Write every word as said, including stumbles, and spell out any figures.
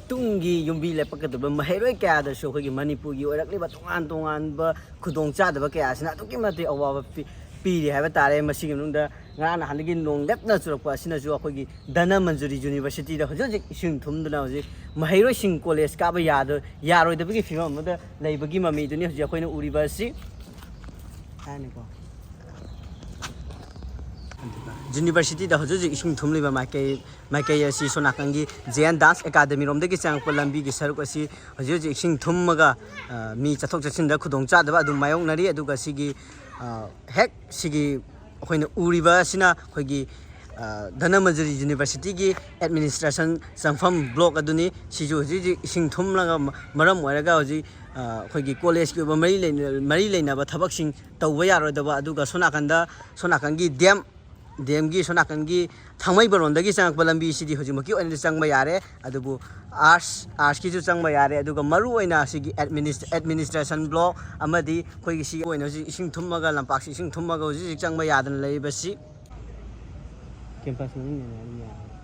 ꯇꯨꯡꯒꯤ ꯌꯨꯝꯕꯤ ꯂꯦꯞꯄꯛꯀꯗꯕ ꯃꯍꯩꯔꯣꯏ ꯀꯌꯥꯗꯁꯨ ꯑꯩꯈꯣꯏꯒꯤ ꯃꯅꯤꯄꯨꯔꯒꯤ ꯑꯣꯏꯔꯛꯂꯤꯕ ꯇꯣꯉꯥꯟ ꯇꯣꯉꯥꯟꯕ ꯈꯨꯗꯣꯡꯆꯥꯗꯕ ꯀꯌꯥꯁꯤꯅ ꯑꯗꯨꯛꯀꯤ ꯃꯇꯤꯛ ꯑꯋꯥꯕ ꯄꯤ-, ꯄꯤꯔꯤ ꯍꯥꯏꯕ ꯇꯥꯔꯦ꯫ ꯃꯁꯤꯒꯤ ꯃꯅꯨꯡꯗ ꯉꯔꯥꯡ ꯅꯍꯥꯟꯗꯒꯤ ꯅꯣꯡ ꯂꯦꯞꯅ ꯆꯨꯔꯛꯄ ꯑꯁꯤꯅꯁꯨ ꯑꯩꯈꯣꯏꯒꯤ ꯙꯅꯃꯟꯖꯨꯔꯤ ꯌꯨꯅꯤꯚꯔꯁꯤꯇꯤꯗ ꯍꯧꯖꯤꯛ ꯍꯧꯖꯤꯛ ꯏꯁꯤꯡ ꯊꯨꯝꯗꯨꯅ ꯍꯧꯖꯤꯛ ꯃꯍꯩꯔꯣꯏꯁꯤꯡ ꯀꯣꯂꯦꯖ ꯀꯥꯕ ꯌꯥꯗ-, ꯌꯥꯔꯣꯏꯗꯕꯒꯤ ꯐꯤꯕꯝ ꯑꯃꯗ ꯂꯩꯕꯒꯤ ꯃꯃꯤꯗꯨꯅꯤ ꯍꯧꯖꯤꯛ ꯑꯩꯈꯣꯏꯅ ꯎꯔꯤꯕ ꯑꯁꯤ꯫ ꯍꯥꯏꯔꯅꯤꯀꯣ꯫ ꯌꯨꯅꯤꯚꯔꯁꯤꯇꯤꯗ ꯍꯧꯖꯤꯛ ꯍꯧꯖꯤꯛ ꯏꯁꯤꯡ ꯊꯨꯝꯂꯤꯕ ꯃꯥꯏꯀꯩ, ꯃꯥꯏꯀꯩ ꯑꯁꯤ ꯁꯣꯝ ꯅꯥꯀꯟꯒꯤ ꯖꯦ ꯑꯦꯟ ꯗꯥꯟꯁ ꯑꯦꯀꯥꯗꯃꯤꯔꯣꯝꯗꯒꯤ ꯆꯪꯉꯛꯄ ꯂꯝꯕꯤꯒꯤ ꯁꯔꯨꯛ ꯑꯁꯤ ꯍꯧꯖꯤꯛ ꯍꯧꯖꯤꯛ ꯏꯁꯤꯡ ꯊꯨꯝꯃꯒ, ꯑ, ꯃꯤ ꯆꯠꯊꯣꯛ ꯆꯠꯁꯤꯟꯗ ꯈꯨꯗꯣꯡꯆꯥꯗꯕ ꯑꯗꯨꯝ ꯃꯥꯌꯣꯛꯅꯔꯤ꯫ ꯑꯗꯨꯒ ꯁꯤꯒꯤ, ꯑ, ꯍꯦꯛ ꯁꯤꯒꯤ ꯑꯩꯈꯣꯏꯅ ꯎꯔꯤꯕ ꯑꯁꯤꯅ ꯑꯩꯈꯣꯏꯒꯤ, ꯑ, ꯙꯅꯃꯟꯖꯨꯔꯤ ꯌꯨꯅꯤꯚꯔꯁꯤꯇꯤꯒꯤ ꯑꯦꯗꯃꯤꯅꯤꯁꯇ꯭ꯔꯦꯁꯟ ꯆꯪꯐꯝ ꯕ꯭ꯂꯣꯛ ꯑꯗꯨꯅꯤ꯫ ꯁꯤꯁꯨ ꯍꯧꯖꯤꯛ ꯍꯧꯖꯤꯛ ꯏꯁꯤꯡ ꯊꯨꯝꯂꯒ ꯃ-, ꯃꯔꯝ ꯑꯣꯏꯔꯒ ꯍꯧꯖꯤꯛ, ꯑ, ꯑꯩꯈꯣꯏꯒꯤ ꯀꯣꯂꯦꯖꯀꯤ ꯑꯣꯏꯕ ꯃꯔꯤ ꯂꯩꯅ-, ꯃꯔꯤ ꯂꯩꯅꯕ ꯊꯕꯛꯁꯤꯡ ꯇꯧꯕ ꯌꯥꯔꯣꯏꯗꯕ, ꯑꯗꯨꯒ ꯁꯣꯝ ꯅꯥꯀꯟꯗ, ꯁꯣꯝ ꯅꯥꯀꯟꯒꯤ ꯗꯦꯝ, ꯗꯦꯝꯒꯤ ꯁꯣꯝ ꯅꯥꯀꯟꯒꯤ ꯊꯥꯡꯃꯩꯕꯟꯔꯣꯝꯗꯒꯤ ꯆꯪꯉꯛꯄ ꯂꯝꯕꯤꯁꯤꯗꯤ ꯍꯧꯖꯤꯛꯃꯛꯀꯤ ꯑꯣꯏꯅꯗꯤ ꯆꯪꯕ ꯌꯥꯔꯦ꯫ ꯑꯗꯨꯕꯨ ꯑꯥꯔꯠꯁ, ꯑꯥꯔꯠꯁꯀꯤꯁꯨ ꯆꯪꯕ ꯌꯥꯔꯦ꯫ ꯑꯗꯨꯒ ꯃꯔꯨ ꯑꯣꯏꯅ ꯑꯁꯤꯒꯤ ꯑꯦꯗꯃꯤꯅꯤꯁ-, ꯑꯦꯗꯃꯤꯅꯤꯁꯇ꯭ꯔꯦꯁꯟ ꯕ꯭ꯂꯣꯛ ꯑꯃꯗꯤ ꯑꯩꯈꯣꯏꯒꯤ ꯁꯤꯒꯤ ꯑꯣꯏꯅ ꯍꯧꯖꯤꯛ ꯏꯁꯤꯡ ꯊꯨꯝꯃꯒ, ꯂꯝꯄꯥꯛꯁꯤ ꯏꯁꯤꯡ ꯊꯨꯝꯃꯒ ꯍꯧꯖꯤꯛ ꯍꯧꯖꯤꯛ ꯆꯪꯕ ꯌꯥꯗꯅ ꯂꯩꯔꯤꯕꯁꯤ꯫ ꯀꯦꯝꯄꯁ ꯃꯅꯨꯡꯗꯅꯦ ꯑꯗꯨꯝ ꯌꯥꯔꯦ꯫